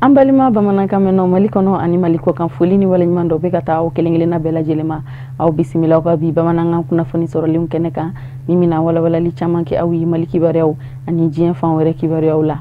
An balima bamanankan mɛnnaw Mali kɔnɔ ani Mali kɔkan, foli ni waleɲuman dɔ bɛ ka taa aw kelen kelenna bɛɛ lajɛlen ma. Aw bisimila aw ka bi bamanankan kunnafoni sɔrɔlenw kɛnɛ kan, min bɛna walawalali caman kɛ aw ye Mali kibaruyaw ani diɲɛ fan wɛrɛ kibaruyaw la.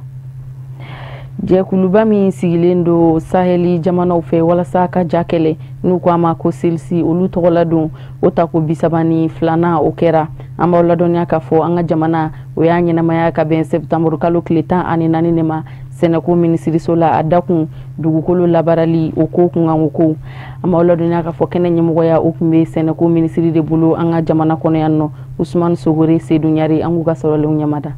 Jɛkuluba min sigilen don Saheli jamanaw fɛ walasa ka ja kɛlɛ, n'u ko a ma ko CILSS, olu tɔgɔla don o tako 32nan o kɛra. An b'aw ladɔnniya k'a fɔ an ka jamana o y'a ɲɛnamaya ka bɛn sɛptanburu kalo tile 14 de ma sɛnɛko minisiriso la, a dakun dugukolo labaarali o ko kunkanko ko. An b'aw ladɔnniya k'a fɔ kɛnɛ ɲɛmɔgɔya o tun bɛ sɛnɛko minisiri de bolo an ka jamana kɔnɔ yan nɔ, Usumani Sogore Sedu Ɲare. An k'u ka sɔrɔlenw ɲɛmada.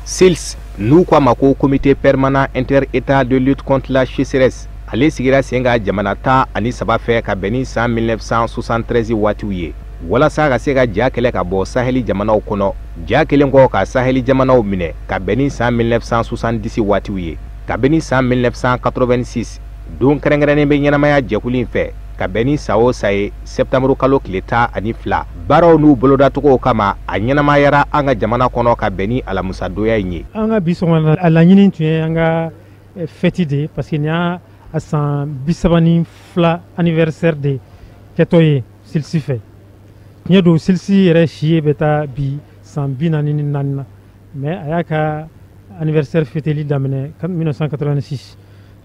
CILSS, n'u ko a ma ko Comité permanent inter-État de lutte contre la sécheresse, ale sigira sen kan jamana 13 fɛ ka bɛn ni san 1973 waatiw ye, walasa ka se ka ja kɛlɛ ka bɔ Saheli jamanaw kɔnɔ. Ja kelen kɔ ka Saheli jamanaw minɛ ka bɛn ni san 1970 waatiw ye. Kabini san 1986, don kɛrɛnkɛrɛnnen bɛ ɲɛnamaya jɛkulu in fɛ ka bɛn ni san o san ye sɛptanburu kalo tile 12, baaraw n'u bolodacogow kama. A ɲɛnamayara an ka jamana kɔnɔ ka bɛn ni alamisadonya in ye. An ka bi sɔgɔma a laɲini tun ye an ka fête de ye, parce que nin y'a san 32 anniversaire de kɛtɔ ye CILSS fɛ. Tiɲɛ don, CILSS yɛrɛ si ye bɛ taa bi san 44 na, mais a y'a ka anniversaire fêteli daminɛ 1986.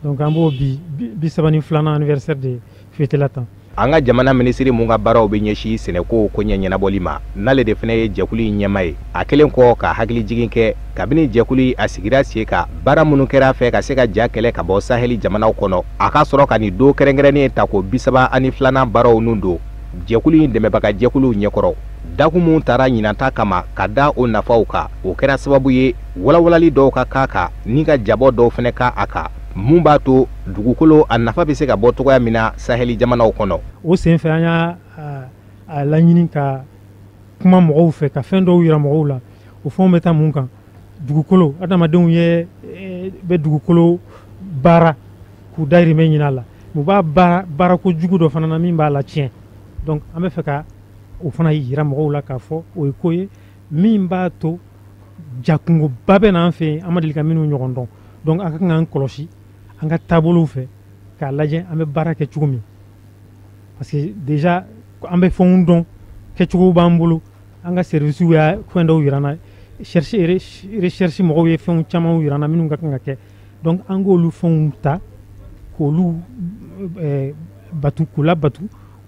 Donc an b'o bi 32nan anniversaire de fêter la tan. An ka jamana minisiri mun ka baaraw bɛ ɲɛsin sɛnɛko koɲɛ ɲɛnabɔli ma, n'ale de fana ye jɛkulu in ɲɛma ye, a kɛlen kɔ ka hakili jigin kɛ kabini jɛkulu a sigira sen kan, baara minnu kɛra a fɛ ka se ka ja kɛlɛ ka bɔ Saheli jamanaw kɔnɔ, a ka sɔrɔ ka nin don kɛrɛnkɛrɛnnen ta ko 32nan baaraw nun don jɛkulu in dɛmɛbaga jɛkuluw ɲɛkɔrɔ. Dakun mun taara ɲinanta kama ka da o nafaw kan, o kɛra sababu ye walawalali dɔw ka k'a kan ni ka jabɔ dɔw fana ka a kan, mun b'a to dugukolo a nafa bɛ se ka bɔ cogoya min na Saheli jamanaw kɔnɔ. O senfɛ, an y'a a laɲini ka kuma mɔgɔw fɛ, ka fɛn dɔw yira mɔgɔw la. O fɛnw bɛ taa mun kan? Dugukolo, adamadenw ye bɛ dugukolo baara k'u dahirimɛ ɲini a la, u b'a baara baarako jugu dɔ fana na min b'a la tiɲɛ. Donc an bɛ fɛ ka o fana yira mɔgɔw la k'a fɔ o ye ko ye min b'a to jakungoba bɛ n'an fɛ yen, an ma deli ka minnu ɲɔgɔn dɔn. Donc an ka kan k'an kɔlɔsi an ka taabolow fɛ k'a lajɛ an bɛ baara kɛ cogo min, parce que déjà an bɛ fɛnw dɔn, kɛcogo b'an bolo. An ka services y'a fɛn dɔw yira an na, recherche mɔgɔw ye fɛnw caman yira an na minnu ka kan ka kɛ. Donc an k'olu fɛnw ta k'olu batu, k'u labatu,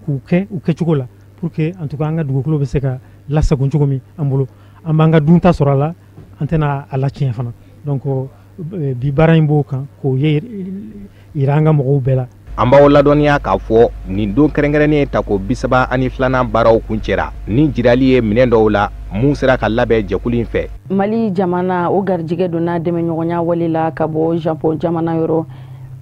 k'u kɛ u kɛcogo la, pour que en tout cas an ka dugukolo bɛ se ka lasagon cogo min an bolo, an b'an ka dunta sɔrɔ a la, an tɛna a latiɲɛ fana. Donc bi baara in b'o kan k'o ye yira an ka mɔgɔw bɛɛ la. An b'aw ladɔnniya k'a fɔ nin don kɛrɛnkɛrɛnnen tako 32nan baaraw kuncɛra ni jirali ye minɛn dɔw la mun sera ka labɛn jɛkulu in fɛ. Mali jamana o garijɛgɛ donna dɛmɛɲɔgɔnya wale la ka bɔ Japon jamana yɔrɔ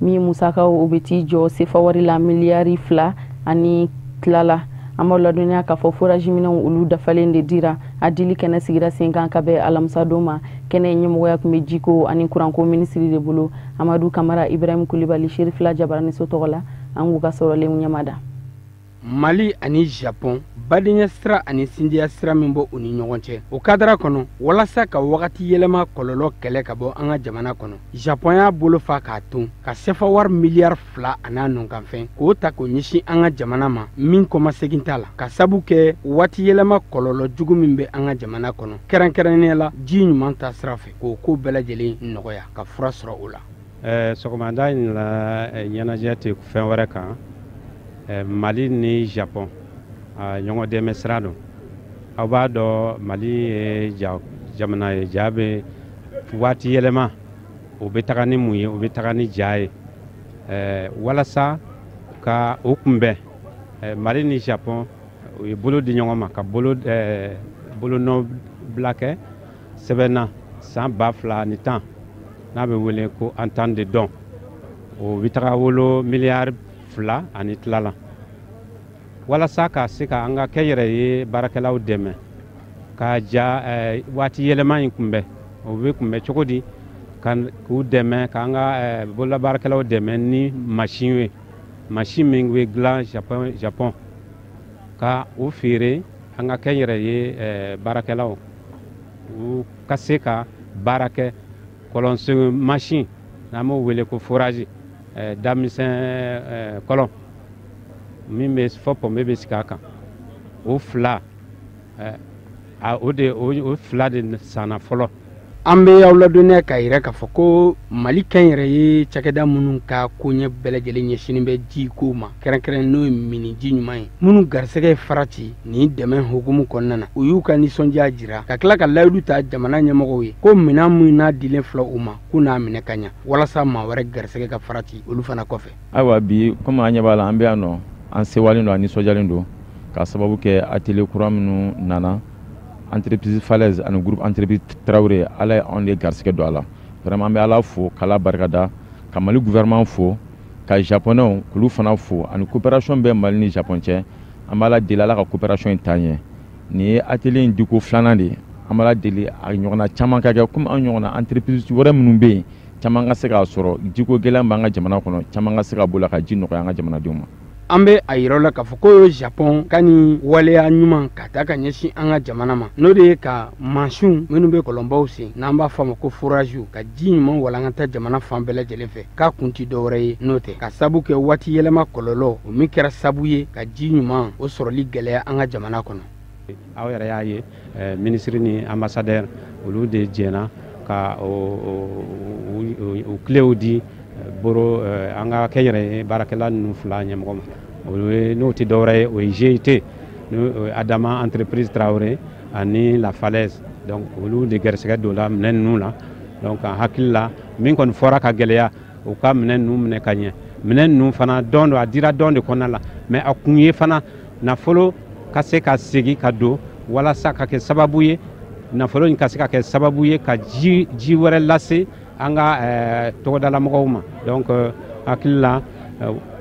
min musakaw o bɛ t'i jɔ sefa wari la miliyari 2 ani tila la. An b'aw ladɔnniya k'a fɔ forage minɛnw olu dafalen de dira. A dili kɛnɛ sigira sen kan ka bɛn alamisadon ma. Kɛnɛ ɲɛmɔgɔya tun bɛ jiko ani kuranko minisiri de bolo, Amadu Kamara. Ibrahim Kulibali Serifila Jabaraniso tɔgɔ la, an k'u ka sɔrɔlenw ɲɛmada. Mali ani Japon, badenya sira ani sindiya sira min bɔ u ni ɲɔgɔn cɛ, o kadara kɔnɔ, walasa ka wagati yɛlɛma kɔlɔlɔ kɛlɛ ka bɔ an ka jamana kɔnɔ, Japon y'a bolo fa k'a ton ka sefa wari miliyari 2 a n'a nɔkanfɛn k'o ta k'o ɲɛsin an ka jamana ma, min kɔmasegin t'a la, ka sabu kɛ waati yɛlɛma kɔlɔlɔ jugu min bɛ an ka jamana kɔnɔ, kɛrɛnkɛrɛnnenya la ji ɲuman ta sira fɛ, k'o ko bɛɛ lajɛlen nɔgɔya ka fura sɔrɔ o la. Sɔgɔmada in la, ɲɛnajɛ tɛ fɛn wɛrɛ kan, Mali ni Japon ɲɔgɔn dɛmɛ sira don. Aw b'a dɔn, Mali ye ja jamana ye, ja bɛ waati yɛlɛma, o bɛ taga ni mun ye? O bɛ taga ni ja ye. Walasa ka o kunbɛn, Mali ni Japon u ye bolo di ɲɔgɔn ma ka bolo bolonɔ bila kɛ sɛbɛn na san 2010, n'a bɛ wele ko entente de don. O bɛ taga wolo miliyari 2 ani tila la, walasa ka se ka an ka kɛnyɛrɛ ye baarakɛlaw dɛmɛ ka ja waati yɛlɛma in kunbɛn. O bɛ kunbɛn cogo di? Ka k'u dɛmɛ, k'an ka bololabaarakɛlaw dɛmɛ ni mansin ye, mansin min bɛ dilan Japon, ka o feere an ka kɛnyɛrɛ ye baarakɛlaw, u ka se ka baara kɛ. Kɔlɔnsen mansin N'an b'o wele ko forage, damisɛn kɔlɔn min bɛ fɔ pɔnpe bɛ sigi a kan, o fila, o de o fila de sanna fɔlɔ. An bɛ aw ladɔnniya k'a yira k'a fɔ ko Mali kɛnyɛrɛye cakɛda minnu ka koɲɛ bɛɛ lajɛlen ɲɛsinnen bɛ jiko ma, kɛrɛnkɛrɛn n'o ye mini ji ɲuman ye, minnu garisɛgɛ ye farati nin dɛmɛ hukumu kɔnɔna na, u y'u ka nisɔndiya jira ka tila ka layidu ta jamana ɲɛmɔgɔw ye ko minɛn min n'a dilen filɛ u ma, k'u n'a minɛ ka ɲa walasa maa wɛrɛ garisɛgɛ ka farati olu fana kɔfɛ. Ayiwa, bi komi an ɲɛ b'a la, an bɛ yan nɔ, an sewalen don, an nisɔndiyalen don k'a sababu kɛ atelier kura minnu nana, entreprise Falaise ani groupe entreprise Traoré. Ala ye anw de garisɛgɛ don a la. Vraiment, an bɛ Ala fo k'Ala barikada, ka Mali gouvernement fo, ka japonais k'olu fana fo, ani coopération bɛ Mali ni Japon cɛ. An bɛ Ala deli, Ala ka coopération in taa ɲɛ. Nin ye atelier in diko filanan de ye. An bɛ Ala deli, a ɲɔgɔnna caman ka kɛ, komi an ɲɔgɔnna entreprise wɛrɛ minnu bɛ yen, caman ka se k'a sɔrɔ. Jiko gɛlɛya b'an ka jamana kɔnɔ, caman ka se ka bɔ la ka ji nɔgɔya an ka jamanadenw ma. An bɛ a yira la k'a fɔ ko Japon ka nin waleya ɲuman ka taa ka ɲɛsin an ka jamana ma, n'o de ye ka mansinw minnu bɛ kɔlɔnbaw sen, n'an b'a fɔ a ma ko forage, ka ji ɲuman walankata jamana fan bɛɛ lajɛlen fɛ, k'a kun ti dɔwɛrɛ ye n'o tɛ ka sabu kɛ waati yɛlɛma kɔlɔlɔ, o min kɛra sabu ye ka ji ɲuman o sɔrɔli gɛlɛya an ka jamana kɔnɔ. Aw yɛrɛ y'a ye, minisiri ni ambassadeur olu de jɛna ka o kilew di boro an ka kɛnyɛrɛye baarakɛla ninnu fila ɲɛmɔgɔ ma. O ye, n'o tɛ dɔwɛrɛ ye, o ye GIT, n'o ye Adama Entreprise Traoré ani La Falaise. Donc olu de garisɛgɛ don la minɛn ninnu la. Donc an hakili la, min kɔni fɔra ka gɛlɛya, u ka minɛn ninnu minɛ ka ɲɛ. Minɛn ninnu fana dɔn don, a dira dɔn de kɔnɔna la, mais a kun ye fana nafolo ka se ka segin ka don, walasa ka kɛ sababu ye, nafolo in ka se ka kɛ sababu ye ka ji wɛrɛ lase an ka tɔgɔdalamɔgɔw ma. Donc hakili la,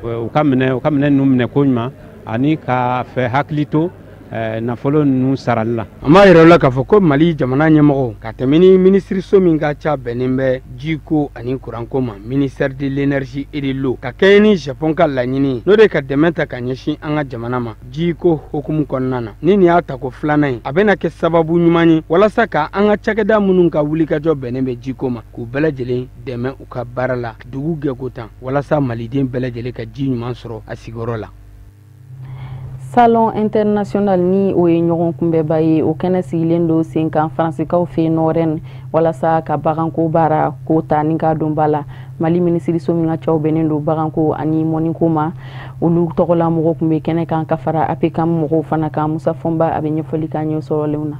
u ka minɛn ninnu minɛ ko ɲuman ani ka fɛ hakili to nafolo ninnu sarali la. An b'a yira la k'a fɔ ko Mali jamana ɲɛmɔgɔw, ka tɛmɛ ni minisiriso min ka ca bɛnnen bɛ jiko ani kuranko ma, ministère de l'énergie et de l'eau, ka kɛɲɛ ni Japon ka laɲini, n'o de ka dɛmɛ ta ka ɲɛsin an ka jamana ma jiko hukumu kɔnɔna na, ni nin y'a tako filanan ye, a bɛna kɛ sababu ɲuman ye walasa ka an ka cakɛda minnu ka wulikajɔ bɛnnen bɛ jiko ma, k'u bɛɛ lajɛlen dɛmɛ u ka baara la dugu gɛko tan, walasa maliden bɛɛ lajɛlen ka ji ɲuman sɔrɔ a sigiyɔrɔ la. Salon international, ni o ye ɲɔgɔn kunbɛba ye, o kɛnɛ sigilen don sen kan Faransikaw fɛ yen nɔ Rennes, walasa ka baganko baara ko ta ni k'a don ba la. Mali minisiriso min ka cɛw bɛnnen don baganko ani mɔniko ma, olu tɔgɔla mɔgɔw tun bɛ kɛnɛ kan ka fara APCAM mɔgɔw fana kan. Musa Fɔnba, a bɛ ɲɛfɔli k'an ye sɔrɔlenw na.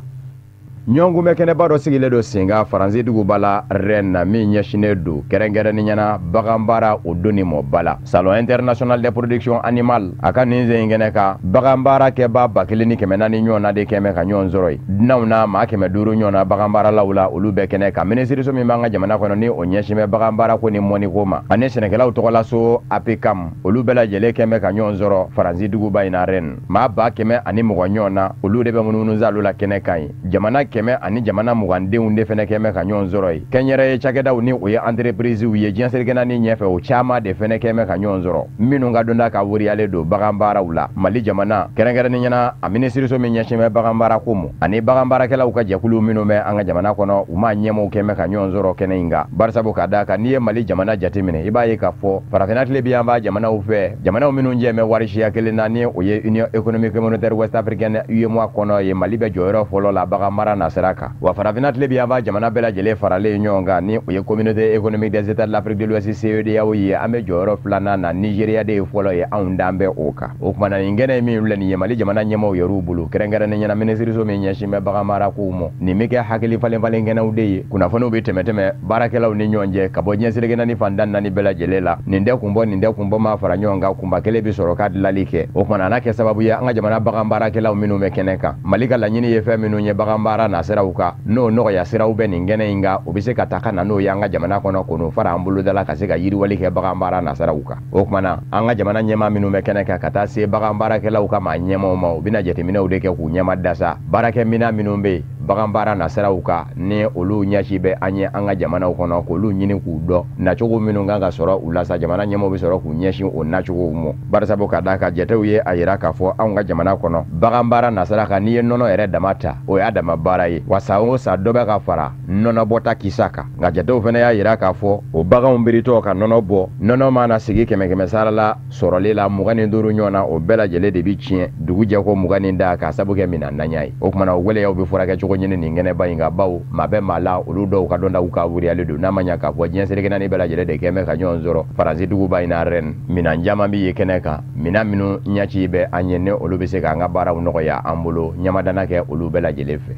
Ɲɔgɔnkunbɛ kɛnɛba dɔ sigilen don senkan Faransi duguba la Rennes na, min ɲɛsinnen don kɛrɛnkɛrɛnnenya na baganbaara o donni mɔ ba la, Salon international des productions animales. A ka nin sen kɛnɛ kan, baganbaara kɛba 1400 ɲɔgɔn na de kɛmɛ ka ɲɔgɔn sɔrɔ yen. Dunanw na maa 500 ɲɔgɔn na baganbaaralaw la, olu bɛɛ kɛnɛ kan. Minisiriso min b'an ka jamana kɔnɔ, ni o ɲɛsin bɛ baganbaara ko ni mɔniko ma, ani sɛnɛkɛlaw tɔgɔlaso APCAM, olu bɛɛ lajɛlen kɛmɛ ka ɲɔgɔn sɔrɔ Faransi duguba in na Rennes. Maa 120 ɲɔgɔn na, olu de bɛ munumunu salo la kɛnɛ kan ye. Jamana 100 ani jamana 20 denw de fɛnɛ kɛmɛ ka ɲɔgɔn sɔrɔ yen. Kɛnyɛrɛye cakɛdaw, ni o ye entreprisew ye diɲɛ seleke naani ɲɛfɛ, o caman de fɛnɛ kɛmɛ ka ɲɔgɔn sɔrɔ, minnu ka donda ka woriyalen don bagan baaraw la. Mali jamana, kɛrɛnkɛrɛnnen ɲɛna a minisiriso min ɲɛsin bɛ bagan baara ko ma ani bagan baarakɛlaw ka jɛkulu minnu bɛ an ka jamana kɔnɔ, u ma ɲɛmɔgɔw kɛmɛ ka ɲɔgɔn sɔrɔ kɛnɛ in kan. Barisabu ka da kan, n'i ye Mali jamana jateminɛ, i b'a ye k'a fɔ farafinna tile bi yan b'a jamanaw fɛ, jamanaw minnu jɛ bɛ wari siya kelen na, ni o ye Union économique monétaire ouest africaine UEMOA kɔnɔ ye, Mali bɛ jɔyɔrɔ fɔlɔ la bagan mara nasira kan. Wa farafinna tile bi yan b'a jamana bɛɛ lajɛlen faralen ɲɔgɔn kan, ni o ye Communauté économique des états de l'Afrique de l'Ouest CEDEAO ye, an bɛ jɔyɔrɔ filanan na. Nigéria de ye fɔlɔ ye, anw dan bɛ o kan. O kumana, nin kɛnɛ min filɛ nin ye, Mali jamana ɲɛmaaw yɛrɛw bolo, kɛrɛnkɛrɛnnen ɲɛna minisiriso min ɲɛsin bɛ bagan mara kow ma, nin bɛ kɛ hakili falen falen kɛnɛw de ye. Kunnafoniw bɛ tɛmɛ tɛmɛ baarakɛlaw ni ɲɔgɔn cɛ ka bɔ diɲɛ seleke naani fan tan naani bɛɛ lajɛlen la. Nin tɛ kun bɔ, nin tɛ kun bɔ, maa fara ɲɔgɔn kan, kunba kelen bɛ sɔrɔ ka dilanli kɛ. O kumana, a n'a kɛ sababu ye an ka jamana bagan baarakɛlaw minnu bɛ kɛnɛ kan, Mali ka laɲini ye fɛn minnu ye bagan baara nasiraw kan, n'o nɔgɔya siraw bɛ nin kɛnɛ in kan, o bɛ se ka ta ka na n'o ye an ka jamana kɔnɔ, k'o fara an boloda la ka se ka yiriwali kɛ bagan baara nasiraw kan. O kumana, an ka jamana ɲɛmaa minnu bɛ kɛnɛ kan, ka taa se bagan baarakɛlaw ka maa ɲɛmaaw ma, u bɛna jateminɛw de kɛ k'u ɲɛma dasa baarakɛminɛn minnu bɛ yen. baganbaara nasiraw kan ni olu ɲɛsi bɛ an ye an ka jamanaw kɔnɔ k'olu ɲini k'u dɔn nacogo minnu kan ka sɔrɔ u la sa jamana ɲɛmɔgɔw bɛ sɔrɔ k'u ɲɛsin o nacogow ma barisabu ka d'a kan jatew ye a yira k'a fɔ anw ka jamana kɔnɔ baganbaara nasira kan n'i ye nɔnɔ yɛrɛ dama ta o y'a dama baara ye wa san o san dɔ bɛ ka fara nɔnɔ bɔta kisa kan nka jatew fana y'a yira k'a fɔ o baganw beritɔ ka nɔnɔ bɔ nɔnɔ mana sigi 100 sara la sɔrɔli la 25 ɲɔgɔn na o bɛɛ lajɛlen de bi tiɲɛ dugu jɛ ko 20 ni da k'a sabu kɛ minan naɲa ye o kumana o gwɛlɛyaw bɛ furakɛ cogo ɲini nin kɛnɛba in kan bawo maa bɛ maa la olu dɔw ka dɔntaw ka wuriyalen don n'a ma ɲa k'a fɔ diɲɛ seleke naani bɛɛ lajɛlen de kɛn bɛ ka ɲɔgɔn sɔrɔ Faransi duguba in na Rennes minan caman bɛ ye kɛnɛ kan minan minnu ɲɛci bɛ an ye ni olu bɛ se k'an ka baaraw nɔgɔya an bolo ɲamadana kɛ olu bɛɛ lajɛlen fɛ.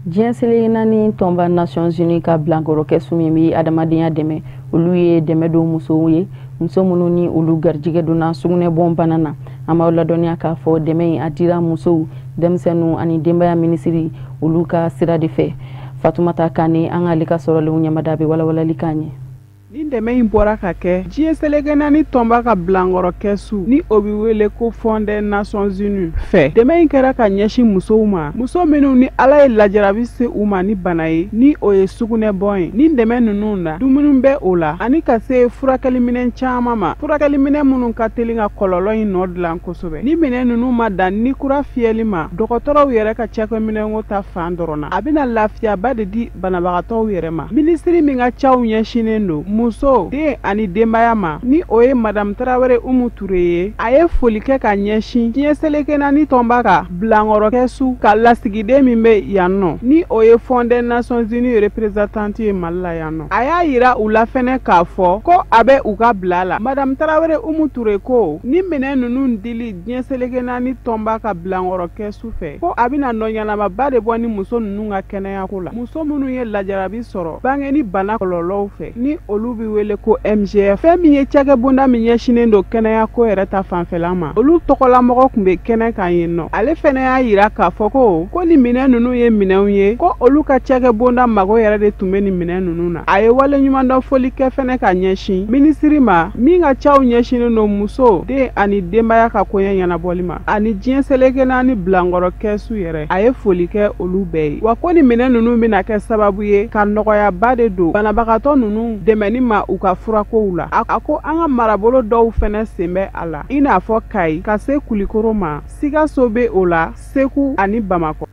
Diɲɛ seleke naani tɔnba Nations Unies ka bilankɔrɔ kɛsu min bɛ adamadenya dɛmɛ olu ye dɛmɛ don musow ye muso minnu ni olu garijɛgɛ donna sugunɛbɔn bana na an b'aw ladɔnniya k'a fɔ dɛmɛ in a dira musow denmisɛnninw ani denbaya minisiri olu ka sira de fɛ. Fatumata Kane an k'ale ka sɔrɔlenw ɲamada bɛ walawalali k'an ye. Ni dɛmɛ in bɔra ka kɛ diɲɛ seleke naani tɔnba ka bilankɔrɔ kɛsu ni o bɛ wele ko Fonds des Nations Unies fɛ. Dɛmɛ in kɛra ka ɲɛsin musow ma, muso minnu ni Ala ye lajarabi se u ma ni bana ye ni o ye sugunɛbɔn ye. Ni dɛmɛ ninnu na, dumuni bɛ o la ani ka se furakɛliminɛn caman ma, furakɛliminɛn minnu ka teli ka kɔlɔlɔ in nɔ dilan kosɛbɛ. Ni minɛn ninnu ma dan ni kura fiyɛli ma, dɔgɔtɔrɔw yɛrɛ ka cakɛminɛnko ta fan dɔrɔn na, a bɛna lafiyaba de di banabagatɔw yɛrɛ ma. Minisiri min ka caw ɲɛsinnen don muso, den ani denbaya ma, ni o ye Madame Tarawele Umu Ture ye, a ye foli kɛ ka ɲɛsin diɲɛ seleke naani tɔnba ka bilankɔrɔ kɛsu ka lasigiden min bɛ yan nɔ, ni o ye Fonds des Nations Unies représentante ye Mali la yan nɔ. A y'a yira u la fɛnɛ k'a fɔ ko a bɛ u ka bila la. Madame Tarawele Umu Ture ko ni minɛn ninnu dili diɲɛ seleke naani tɔnba ka bilankɔrɔ kɛsu fɛ, ko a bɛna nɔ ɲɛnamaba de bɔ ni muso ninnu ka kɛnɛyako la, muso minnu ye lajarabi sɔrɔ bange ni bana kɔlɔlɔw fɛ, ni olu bɛ wele ko MGF. Fɛn min ye cakɛbonda min ɲɛsinnen don kɛnɛyako yɛrɛ ta fanfɛla ma, olu tɔgɔlamɔgɔ tun bɛ kɛnɛ kan yen nɔ. Ale fɛnɛ y'a yira k'a fɔ ko ni minɛn ninnu ye minɛnw ye, ko olu ka cakɛbonda mago yɛrɛ de tun bɛ nin minɛn ninnu na. A ye waleɲumandɔn foli kɛ fɛnɛ ka ɲɛsin minisiri ma min ka caw ɲɛsinnen don muso, den ani denbaya ka koɲɛ ɲɛnabɔli ma, ani diɲɛ seleke naani bilankɔrɔ kɛsu yɛrɛ. A ye foli kɛ olu bɛɛ ye. Wa ko ni minɛn ninnu bɛna kɛ sababu ye ka nɔgɔyaba de don banabagatɔ ninnu dɛmɛni ma u ka furakow la. A ko an ka marabolo dɔw fɛnɛ sen bɛ a la, i n'a fɔ Kayi ka se Kulikoro ma, Sikaso bɛ o la, Segu ani Bamakɔ.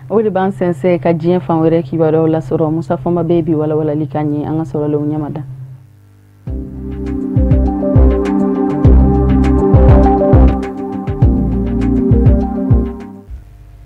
O de b'an sɛnsɛn ka diɲɛ fan wɛrɛ kibaruyaw lasɔrɔ. Musa Fɔnba bɛ bi walawalali k'an ye an ka sɔrɔlenw ɲɛmada.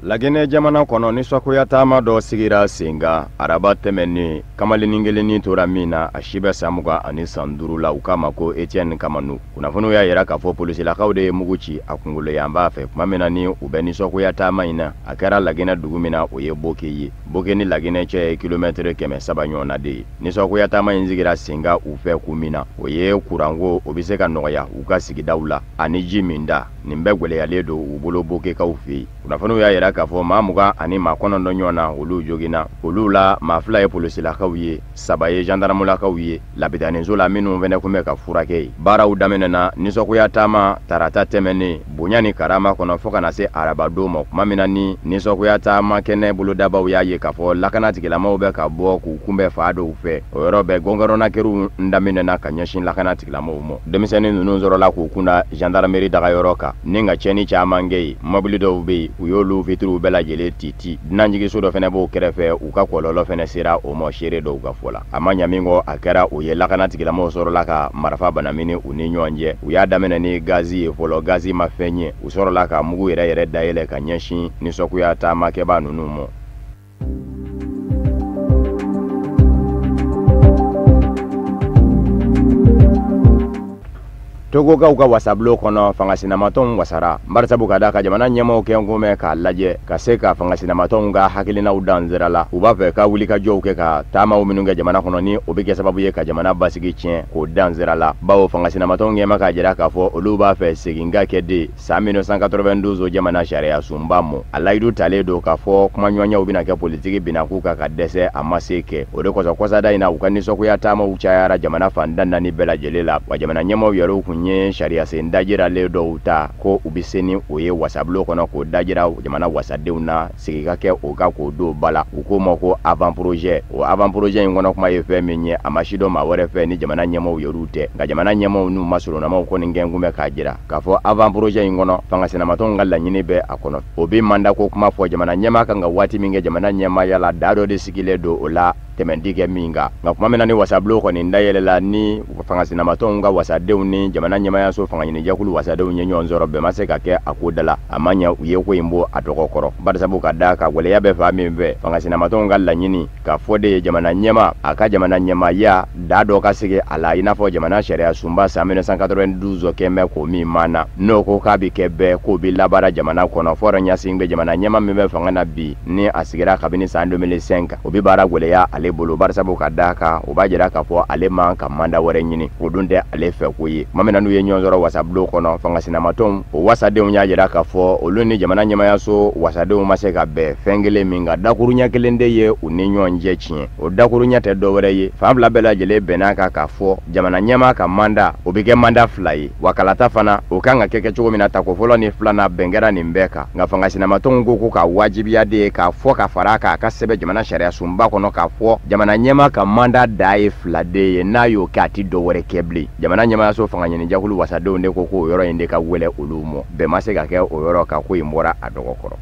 Laginɛ jamana kɔnɔ nisɔngoya taama dɔ sigira sen kan araba tɛmɛnen kamalennin kelennin tora min na a si bɛ san 25 la u k'a ma ko Etienne Kamanu. Kunnafoniw y'a yira k'a fɔ polisilakaw de ye mugu ci a kunkolo yanfan fɛ tuma min na ni u bɛ nisɔngoya taama in na. A kɛra Laginɛ dugu min na o ye Boke ye. Boke ni Laginɛ cɛ ye kilomɛtɛrɛ 300 ɲɔgɔnna de ye. Nisɔngoya taama in sigira sen kan u fɛ kun min na o ye kuranko o bɛ se ka nɔgɔya u ka sigidaw la ani ji min da nin bɛɛ gwɛlɛyalen don u bolo Bokekaw fɛ yen. Kunnafoniw y'a yira k'a fɔ maa 29 ɲɔgɔn na olu joginna. Olu la maa 2 ye polisilakaw ye, 3 ye gendarmulakaw ye lapitaniso la minnu fɛnɛ kun bɛ ka furakɛ yen. Baaraw daminɛna nisɔngoya taama tarata tɛmɛnen bonya ni karama kɔnɔ fo ka na se arabadon ma tuma min na ni nisɔngoya taama kɛnɛ bolodabaw y'a ye k'a fɔ lakana tigilamaw bɛ ka bɔ k'u kunbɛn fa dɔw fɛ. O yɔrɔ bɛɛ gɔngɔrɔnna kɛriw daminɛna ka ɲɛsin lakana tigilamaw ma. Denmisɛnnin ninnu sɔrɔla k'u kunda gendarmerie dagayɔrɔ kan ni ka tiɲɛni caman kɛ yen. Mɔbili dɔw bɛ yen u y'olu fitiriw bɛɛ lajɛlen titi. Dunanjiginso dɔ fɛnɛ b'o kɛrɛfɛ u ka kɔlɔlɔ fɛnɛ sera o ma seere dɔw ka fɔ la. A ma ɲa min kɔ a kɛra o ye lakana tigilamaw sɔrɔla ka marifa banamini u ni ɲɔgɔn cɛ. U y'a daminɛ ni gazi ye fɔlɔ, gazi ma fɛn ɲɛ. U sɔrɔla ka mugu yɛrɛ yɛrɛ dayɛlɛ ka ɲɛsin nisɔngoya taamakɛbaa ninnu ma. Togokaw ka wasabulon kɔnɔ fangasinamatɔnw wasara barisabu ka da ka jamana ɲɛmɔgɔw kɛ ko mɛn k'a lajɛ ka se ka fangasinamatɔnw ka hakilinaw dan sira la. U b'a fɛ ka wulikajɔw kɛ ka taamaw minnu kɛ jamana kɔnɔ ni o bɛ kɛ sababu ye ka jamana basigi tiɲɛ k'o dan sira la. Bawo fangasinamatɔnw ɲɛma k'a jira k'a fɔ olu b'a fɛ segin ka kɛ de san 1992 jamana sariya sunba mɔ. A layidu talen don k'a fɔ kumaɲɔgɔnyaw bɛna kɛ politiki binakun kan ka dɛsɛ a ma se kɛ. O de kosɔn kɔsada in na u ka nisɔngoya taamaw cayara jamana fan 14 bɛɛ lajɛlen la. Wa jamana ɲɛmɔgɔw yɛrɛw kun u ye sariyasen dajiralen dɔw ta ko u bɛ se ni o ye wasabulon kɔnɔ k'o dajira jamana wasadenw na, sigi ka kɛ o kan k'o don ba la. U k'o ma ko avant projet. O avant projet in kɔnɔ kuma ye fɛn min ye, a ma si dɔn maa wɛrɛ fɛ ni jamana ɲɛmaaw yɛrɛw tɛ. Nka jamana ɲɛmaaw n'u masurunamaw kɔni gɛn kun bɛ k'a jira k'a fɔ avant projet in kɔnɔ, fanga sinamatɔnw ka laɲini bɛ a kɔnɔ. O bɛ mandat ko kuma fɔ, jamana ɲɛmaa kan ka waati min kɛ jamana ɲɛmaaya la, da dɔ de sigilen don o la tɛmɛn ti kɛ min kan. Nka tuma min na ni wasabulon kɔni dayɛlɛla, ni fanga sinamatɔnw ka wasadenw ni jamana ɲɛmaayaso fanga ɲinijɛkulu wasadenw ye ɲɔgɔn sɔrɔ, bɛn ma se ka kɛ a ko da la. A ma ɲɛ u ye ko in bɔ a dɔgɔ kɔrɔ, barisabu ka da ka gwɛlɛya bɛ fan min fɛ, fanga sinamatɔnw ka laɲini k'a fɔ de ye jamana ɲɛmaa a ka jamana ɲɛmaaya da dɔ ka sigi a la, i n'a fɔ jamana sariya sunba san 1992 kɛn bɛ k'o min mana, n'o ko k'a bɛ kɛ bɛɛ k'o bɛ labaara jamana kɔnɔ. Fɔrɔ ɲasin bɛ jamana ɲɛmaa min bɛ fanga na bi, ni a sigira kabini san 2005, o bɛ baara gwɛlɛya ale bolo, barisabu ka d'a kan o b'a jira k'a fɔ ale man ka mandat wɛrɛ ɲini, o dun tɛ ale fɛ ko ye. Tuma min na n'u ye ɲɔgɔn sɔrɔ wasabulon kɔnɔ, fanga sinamatɔnw o wasadenw y'a jira k'a fɔ olu ni jamana ɲɛmaayaso wasadenw ma se ka bɛn fɛn kelen min kan, dakuruɲɛ kelen de ye u ni ɲɔgɔn cɛ tiɲɛ. O dakuruɲɛ tɛ dɔ wɛrɛ ye, fan fila bɛɛ lajɛlen bɛn'a kan k'a fɔ jamana ɲɛmaa ka mandat o bɛ kɛ mandat fila ye, wa kalata fana o kan ka kɛ cogo min na, tako fɔlɔ ni filanan bɛn kɛra nin bɛɛ kan. Nka fanga sinamatɔnw ko k'a wajibiya de ye k'a fɔ ka fara a kan, a ka sɛbɛn jamana sariya sunba kɔnɔ k'a fɔ jamana ɲɛmaa ka mandat da ye fila de ye, n'a y'o kɛ a ti dɔ wɛrɛ kɛ bilen. Jamana ɲɛmaayaso fanga ɲinijɛkulu wasadenw de ko k'o yɔrɔ in de ka wɛlɛ olu mɔ, bɛn ma se ka kɛ o yɔrɔ kan, ko in bɔra a dɔgɔ kɔrɔ.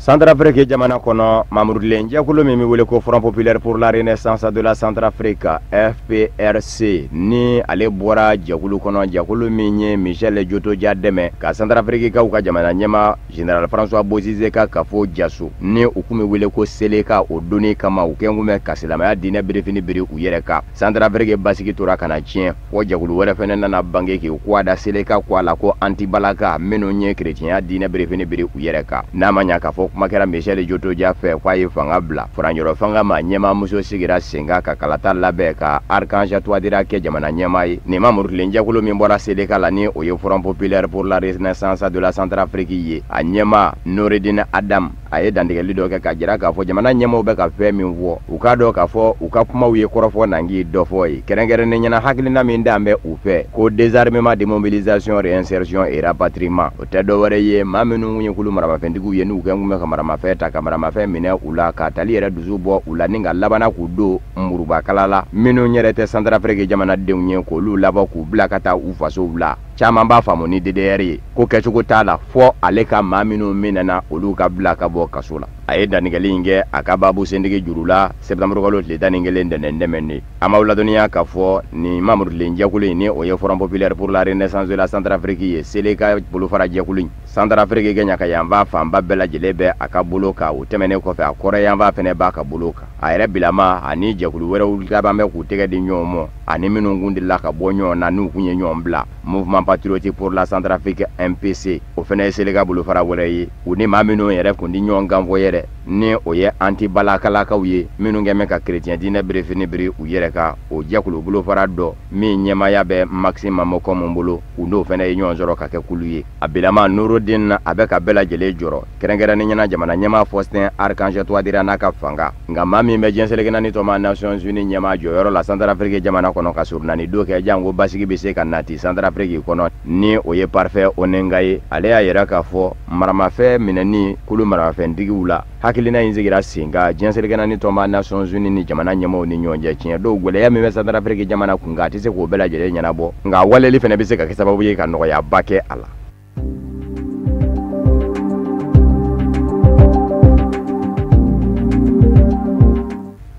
Centrafrique jamana kɔnɔ, mamurudilen jɛkulu min bɛ wele ko Front populaire pour la renaissance de la Centrafrique, FPRC, ni ale bɔra jɛkulu kɔnɔ, jɛkulu min ye Michel Djotodia dɛmɛ ka Centrafrique kaw ka jamana ɲɛmaa général François Bozizé ka kafo jaso, ni u kun bɛ wele ko Seleka o donni kama, u kɛn kun bɛ ka silamɛya diinɛ birifini biri u yɛrɛ kan. Centrafrique basigi tora ka na tiɲɛ, fɔ jɛkulu wɛrɛ fɛnɛ nana bange k'i kɔ da Seleka kɔ a la ko Antibalaka, minnu ye kerecɛnya diinɛ birifini biri u yɛrɛ kan. N'a ma ɲa k'a fɔ kuma kɛra Michel Djotodia fɛ k'a ye fanga bila, furancɛrɔ fanga ma ɲɛmaamuso sigira sen kan ka kalata labɛn ka Archange Touadéra kɛ jamana ɲɛmaa ye. Nin mamurutilen jɛkulu min bɔra Seleka la, ni o ye Front populaire pour la renaissance de la Centrafrique ye, a ɲɛmaa Noureddine Adam a ye dantigɛli dɔ kɛ k'a jira k'a fɔ jamana ɲɛmaaw bɛ ka fɛn min fɔ, u k'a dɔn k'a fɔ u ka kumaw ye kɔrɔfɔ nangi dɔ fɔ ye, kɛrɛnkɛrɛnnen ɲɛna hakilina min d'an bɛ u fɛ ko désarmement, démobilisation, réinsertion et rapatriement, o tɛ dɔ wɛrɛ ye maa minnu ye kulu maramafɛntigiw ye, n'u kɛn kun bɛ ka maramafɛn ta ka maramafɛn minɛ u la, ka tali yɛrɛ dusu bɔ u la, ni ka labana k'u don murubakala la, minnu yɛrɛ tɛ Centrafrique jamanadenw ye, k'olu labɔ k'u bila ka taa u fasow la. Caman b'a faamu ni DDR ye ko kɛcogo t'a la, fɔ ale ka maa minnu minɛna olu ka bila ka bɔ kaso la. A ye dantigɛli in kɛ a ka baabu sentigi juru la septembre kalo tile 11 ntɛnɛn tɛmɛnen. An b'aw ladɔnniya k'a fɔ nin mamurutilen jɛkulu in, ni o ye Front populaire pour la renaissance de la Centrafrique ye, Seleka bolofara jɛkulu in, Centrafrique kɛɲɛka yanfan fanba bɛɛ lajɛlen bɛ a ka bolo kan. O tɛmɛnen kɔfɛ, a kɔrɔ yanfan fɛnɛ b'a ka bolo kan. A yɛrɛ bilama ani jɛkulu wɛrɛw laban bɛ k'u tɛgɛ di ɲɔgɔn ma, ani minnu kun delila ka bɔ ɲɔgɔn na n'u kun ye ɲɔgɔn bila, Mouvement patriotique pour la Centrafrique, MPC, o fɛnɛ ye Seleka bolofara wɛrɛ ye. U ni maa minnu yɛrɛ kun di ɲɔgɔn kan fɔ yɛrɛ, ni o ye anti-balakalakaw ye, minnu kɛn bɛ ka chrétien diinɛ birifini biri u yɛrɛ kan, o jɛkulu bolofara dɔ min ɲɛmaaya bɛ Maxime Mamoko bolo, u n'o fɛnɛ ye ɲɔgɔn sɔrɔ ka kɛ kulu ye. A bilama Noureddine a bɛ ka bɛɛ lajɛlen jɔrɔ, kɛrɛnkɛrɛnnen ɲɛna jamana ɲɛmaa Faustin Archange Touadéra n'a ka fanga. Nka maa min bɛ diɲɛ seleke naani tɔnba Nations Unies ɲɛmaa jɔyɔrɔ la Centrafrique jamana kɔnɔ ka surunani don kɛ janko basigi bɛ se ka nati Centrafrique kɔnɔ, ni o ye Parfait Onanga ye, ale y'a yira k'a fɔ maramafɛn minɛni kulu maramafɛntigiw la, hakilina in sigira sen kan diɲɛ seleke naani tɔnba Nations Unies ni jamana ɲɛmaaw ni ɲɔgɔn cɛ. Tiɲɛ dɔw gwɛlɛya min bɛ Centrafrique jamana kun kan, a tɛ se k'o bɛɛ lajɛlen ɲɛnabɔ, nka waleli fɛnɛ bɛ se ka kɛ sababu ye ka nɔgɔyaba kɛ a la.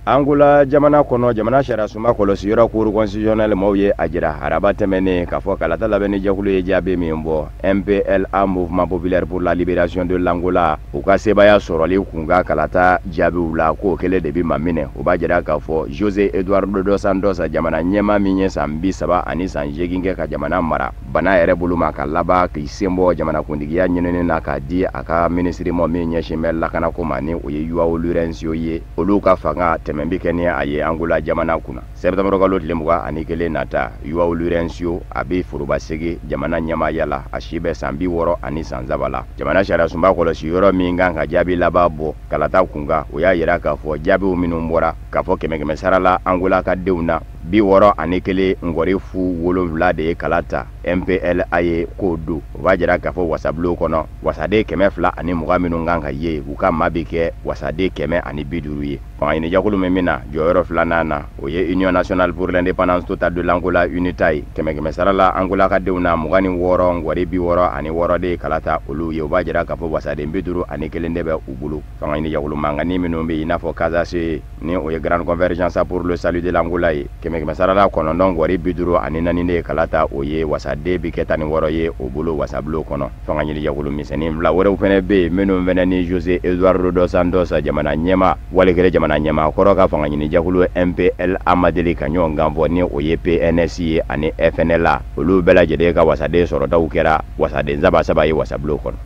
Angola jamana kɔnɔ, jamana sariya sunba kɔlɔsi yɔrɔ Cour constitutionnelle maaw ye a jira araba tɛmɛnen k'a fɔ kalata labɛnni jɛkulu ye jaabi min bɔ, MPLA, Mouvement populaire pour la libération de l'Angola, u ka sebaaya sɔrɔli kun ka kalata jaabiw la, k'o kelen de bi ma minɛ. O b'a jira k'a fɔ José Eduardo dos Santos, jamana ɲɛmaa min ye san 38 kɛ ka jamana mara, bana yɛrɛ bolo ma ka laban k'i sen bɔ jamanakuntigiya ɲinini na k'a di a ka minisiri ma min ɲɛsin bɛ lakanako ma, ni o ye João Lourenço ye, olu ka fanga tɛmɛ Dɛmɛ bɛ kɛ ni a ye Angola jamana kunna. Sɛtanburu kalo tile 21 nata, João Lourenço a bɛ foroba segi jamana ɲɛmaaya la. A si bɛ san 63 la. Jamana sariyasunba kɔlɔsi yɔrɔ min kan ka jaabi laban bɔ kalata kunkan, o y'a yira k'a fɔ jaabiw minnu bɔra k'a fɔ kɛmɛ kɛmɛ sara la Angola ka denw na, 61.07 de ye kala ta MPLA ye k'o don. O b'a jira k'a fɔ wasabulon kɔnɔ, wasaden 220 minnu kan ka ye, u ka maa bɛ kɛ wasaden 150 ye. Fangaɲinijɛkulu min bɛna jɔyɔrɔ filanan na, o ye Union nationale pour l'indépendance totale de l'Angola UNITA ye. Kɛmɛ kɛmɛ sara la Angola ka denw na, 26.66 de ye kala ta olu ye. O b'a jira k'a fɔ wasaden 51 de bɛ u bolo. Fangaɲinijɛkulu mankanni minnu bɛ yen, i n'a fɔ CASAC, ni o ye Grande Convergence pour le salut de l'Angola ye, kɛmɛ kɛmɛ sara la 9.54 de ye kala ta o ye, wasaden bɛ kɛ 16 ye o bolo wasabulon kɔnɔ. Fangaɲinijɛkulu misɛnnin fila wɛrɛw fana bɛ yen minnu fana ni José Eduardo dos Santos jamana ɲɛmaa wali kelen jamana ɲɛmaa kɔrɔ ka fangaɲinijɛkulu MPLA ma deli ka ɲɔgɔn kan fɔ, ni o ye PNS ye ani FNLA. Olu bɛɛ lajɛlen ka wasaden sɔrɔtaw kɛra wasaden saba saba ye wasabulon kɔnɔ.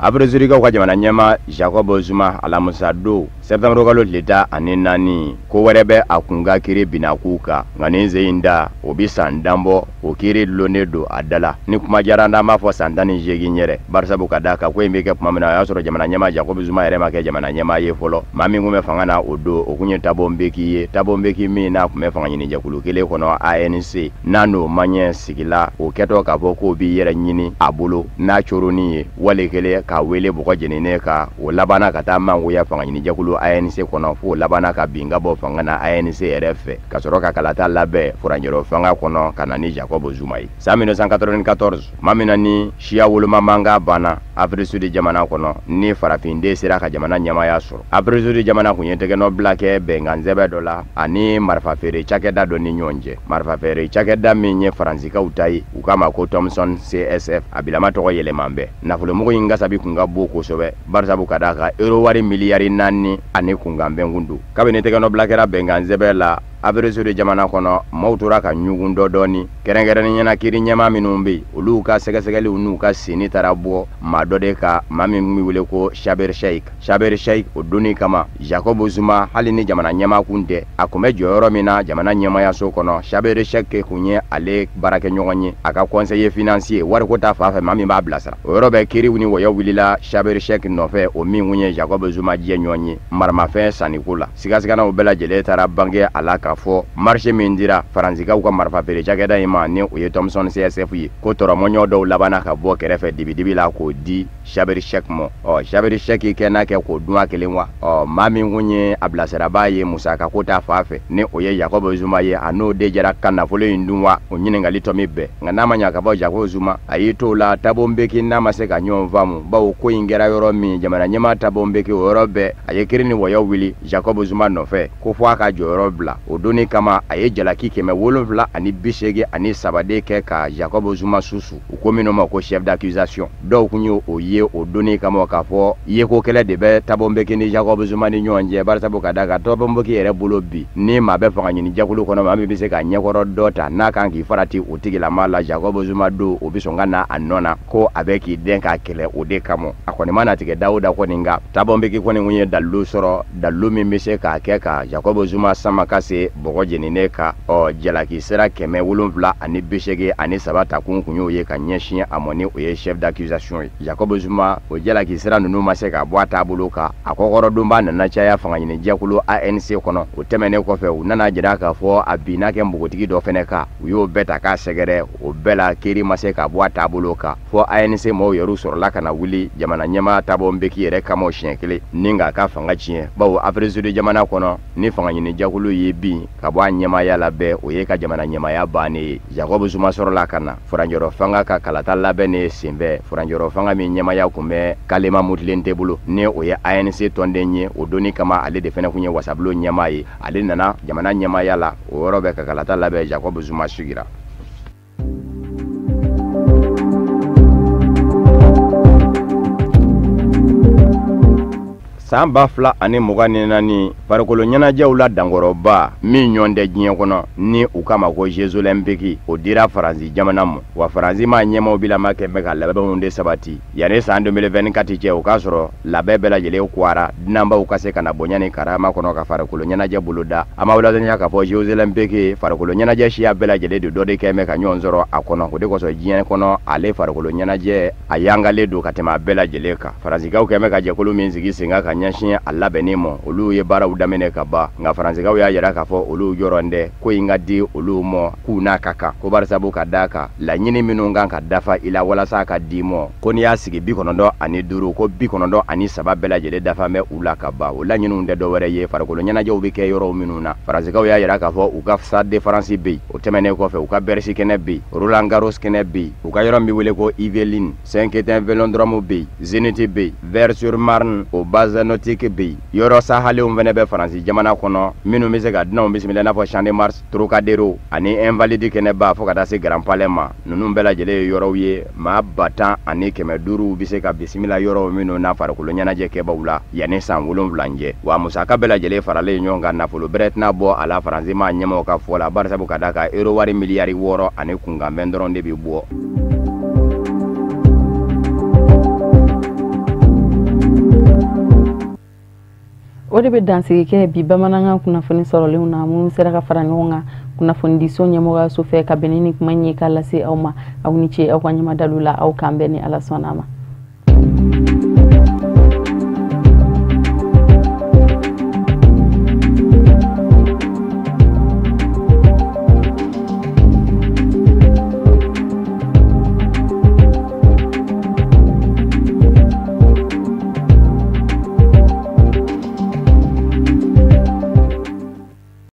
Afrique du Sud ka jamana ɲɛmaa Jacob Zuma alamisa don sɛtanburu kalo tile 14, ko wɛrɛ bɛ a kun ka kiri binna k'u kan, nka nin sen in da o bi san dan bɔ, o kiri dulonnen don a da la. Ni kuma diyara an b'a fɔ san 18 yɛrɛ, barisabu ka d'a kan ko in bɛ kɛ tuma min na, o y'a sɔrɔ jamana ɲɛmaa Jacob Zuma yɛrɛ ma kɛ jamana ɲɛmaa ye fɔlɔ. Maa min kun bɛ fanga na o don, o kun ye Thabo Mbeki ye. Thabo Mbeki min n'a kun bɛ fanga ɲini jɛkulu kelen kɔnɔ ANC, n'a n'o ma ɲɛ sigila, o kɛtɔ k'a fɔ k'o b'i yɛrɛ ɲini a bolo n'a coronni ye, wali kelen ka wele bɔgɔ jeninen kan, o labanna ka taa mangoya fanga ɲini jɛkulu ANC kɔnɔ, f'o labanna ka bin ka bɔ fanga na ANC yɛrɛ fɛ, ka sɔrɔ ka kalata labɛn furancɛrɔ fanga kɔnɔ ka na ni Jacob Zuma ye. San 1994, tuma min na ni siya woloma mankan banna Afrique Sud jamana kɔnɔ, ni farafinden sera ka jamana ɲɛmaaya sɔrɔ, Afrique Sud jamana kun ye tɛgɛnɔ kɛ bɛnkan sɛbɛn dɔ la ani marifafeere cakɛda dɔ ni ɲɔgɔn cɛ. Marifafeere cakɛda min ye Faransikaw ta ye, u k'a ma ko Thomson CSF, a bilama tɔgɔ yɛlɛman bɛɛ. Nafolomugu in kasabi kun ka bon kosɛbɛ, barisabu ka d'a kan euro wari miliyari 4 ani kunkanfɛn kun don. Kabini tɛgɛnɔbila kɛra bɛnkan sɛbɛn la Afrique Sud jamana kɔnɔ, maaw tora ka ɲugun dɔ dɔɔni, kɛrɛnkɛrɛnnenya la kiiri ɲɛmaa minnu bɛ yen, olu ka sɛgɛsɛgɛliw n'u ka senni taara bɔ maa dɔ de kan, maa min bɛ wele ko Shabir Sheikh. Shabir Sheikh o donni kama, Jacob Zuma hali ni jamana ɲɛmaa kun tɛ, a kun bɛ jɔyɔrɔ min na jamana ɲɛmaayaso kɔnɔ, Shabir Sheikh kun ye ale baarakɛɲɔgɔn ye, a ka conseiller financier wariko ta fan fɛ, maa min b'a bilasira. O yɔrɔ bɛɛ kiiriw ni wɔyɔ wulila Shabir Sheikh nɔfɛ, o min kun ye Jacob Zuma jɛ ɲɔgɔn ye maramafɛn sanniko la. Sigasiganaw bɛɛ lajɛlen taara bange a la k'a fɔ marché min dira Faransikaw ka marifafeere cakɛda in ma, ni o ye Thomson CSF ye, ko tɔrɔmɔɲɔ dɔw labanna ka bɔ kɛrɛfɛ dibidibi la k'o di Shabir Sheikh ma. Ɔ Shabir Sheikh kɛ n'a kɛ k'o dun a kelen wa? Ɔ maa min kun ye a bilasirabaa ye musaka ko ta fan fɛ, ni o ye Jacob Zuma ye, a n'o de jɛra ka nafolo in dun wa? O ɲininkali tɔ min bɛɛ. Nka n'a ma ɲa ka bɔ Jacob Zuma a y'i t'o la, Thabo Mbeki n'a ma se ka ɲɔgɔn faamu, bawo ko in kɛra yɔrɔ min, jamana ɲɛmaa Thabo Mbeki o yɔrɔ bɛɛ a ye kiiri ni wɔyɔ wuli Jacob Zuma nɔfɛ ko fo a ka jɔyɔrɔ bila. O donni kama a ye jalaki 783 de kɛ ka Jacob Zuma susu, u ko minnu ma ko chef d'accusation. Dɔw kun ye o ye o donni kama k'a fɔ yeko kɛlɛ de bɛ Thabo Mbeki ni Jacob Zuma ni ɲɔgɔn cɛ, barisabu ka d'a kan Thabo Mbeki yɛrɛ bolo bi ni maa bɛ fanga ɲini jɛkulu kɔnɔ, maa min bɛ se ka ɲɛkɔrɔ dɔ ta n'a kan k'i farati o tigilama la, Jacob Zuma don o bɛ sɔn ka na a nɔ na ko a bɛ k'i den k'a kɛlɛ o de kama. A kɔni mana tigɛ da o da kɔni, nka Thabo Mbeki kɔni kun ye dalilu sɔrɔ, dalilu min bɛ se k'a kɛ ka Jacob Zuma sama ka se bɔgɔ jeninen kan. Ɔ jalaki sira 783 ta kun y'o ye ka ɲɛsin a ma, ni o ye chef d'accusation ye. Jacob Zuma o jalaki sira ninnu ma se ka bɔ a taabolo kan, a kɔkɔrɔdonba nana caya fanga ɲini jɛkulu ANC kɔnɔ. O tɛmɛnen kɔfɛ, u nana jira k'a fɔ a binna kɛ npogotigi dɔ fɛnɛ kan, u y'o bɛɛ ta k'a sɛgɛrɛ, o bɛɛ la kiiri ma se ka bɔ a taabolo kan, fɔ ANC mɔgɔw yɛrɛ sɔrɔla ka na wuli jamana ɲɛmaa Thabo Mbeki yɛrɛ kama siɲɛ kelen ni k'a ka fanga tiɲɛ, bawo Afrique Sud jamana kɔnɔ ni fanga ɲini jɛkulu ye bin ka bɔ a ɲɛmaaya la bɛɛ, o ye ka jamana ɲɛmaaya bannen ye. Jacob Zuma sɔrɔla ka na furancɛrɔ fanga ka kalata labɛnnen senfɛ, furancɛrɔ fanga min ɲɛmaaya kun bɛ Kalema Motlanthe bolo, ni o ye ANC tɔnden ye, o donni kama ale de fɛnɛ kun ye wasabulon ɲɛmaa ye, ale nana jamana ɲɛmaaya la o yɔrɔ bɛɛ ka kalata labɛn. Jacob Zuma sigira. San 2024, farikolo ɲɛnajɛw la dankɔrɔba min ɲɔgɔn tɛ diɲɛ kɔnɔ ni u k'a ma ko Jeux olympiques, o dira Faransi jamana ma. Wa Faransi maa ɲɛmaaw bilama kɛn bɛ ka labɛnw de sabati yanni san 2024 cɛ, o k'a sɔrɔ labɛn bɛɛ lajɛlen kwara, dunanbaw ka se ka na bonya ni karama kɔnɔ ka farikolo ɲɛnajɛ boloda. An b'aw ladɔnniya k'a fɔ Jeux olympiques, farikolo ɲɛnajɛ siya bɛɛ lajɛlen de dɔ de kɛn bɛ ka ɲɔgɔn sɔrɔ a kɔnɔ. O de kosɔn diɲɛ kɔnɔ ale farikolo ɲɛnajɛ a yangalen don ka tɛmɛ a bɛɛ lajɛlen kan. Faransikaw kɛn bɛ ka jɛkulu min sigi sen kan ka ɲɛsin a labɛnni ma, olu ye baaraw daminɛ ka ban. Nka Faransikaw y'a yira k'a fɔ olu jɔrɔn tɛ ko in ka di olu ma k'u n'a ka kan, ko barisabu ka d'a kan laɲini minnu kan ka dafa i la walasa ka di mɔ, ko n'i y'a sigi 95, ko 93 bɛɛ lajɛlen dafa bɛ u la ka ban. O laɲiniw tɛ dɔwɛrɛ ye farikolo ɲɛnajɛw bɛ kɛ yɔrɔw minnu na. Faransikaw y'a yira k'a fɔ u ka Stade de France bɛ yen, o tɛmɛnen kɔfɛ u ka Bercy kɛnɛ bɛ yen, Roland Garros kɛnɛ bɛ yen, u ka yɔrɔ min bɛ wele ko Yvelines, Saint-Quentin Vélodrome bɛ yen, Zénith bɛ yen, Vaires-sur-Marne o base nautique bɛ yen. Yɔrɔ sahalenw fana bɛ Faransi jamana kɔnɔ minnu bɛ se ka dunanw bisimila, i n'a fɔ Champ de Mars, Trocadéro ani Invalides kɛnɛba, fo ka taa se Grand Palais ma. Ninnu bɛɛ lajɛlen ye yɔrɔw ye maa 10 500 bɛ se ka bisimila yɔrɔw minnu na farikolo ɲɛnajɛ kɛbaw la yanni san 7 cɛ. Wa musaka bɛɛ lajɛlen faralen ɲɔgɔn kan, nafolo bɛrɛ tɛna bɔ a la Faransi maa ɲɛmaaw ka fɔ la, barisabu ka d'a kan euro wari miliyari 6 ani kunkanfɛn dɔrɔn de bɛ bɔ. O de bɛ dansigi kɛ bi bamanankan kunnafoni sɔrɔlenw na, minnu sera ka fara ɲɔgɔn kan kunnafonidiso ɲɛmɔgɔyaso fɛ ka bɛn ni kuma in ye k'a lase aw ma. Aw ni ce aw ka ɲɛmadalu la. Aw k'an bɛn ni Ala sɔnna a ma.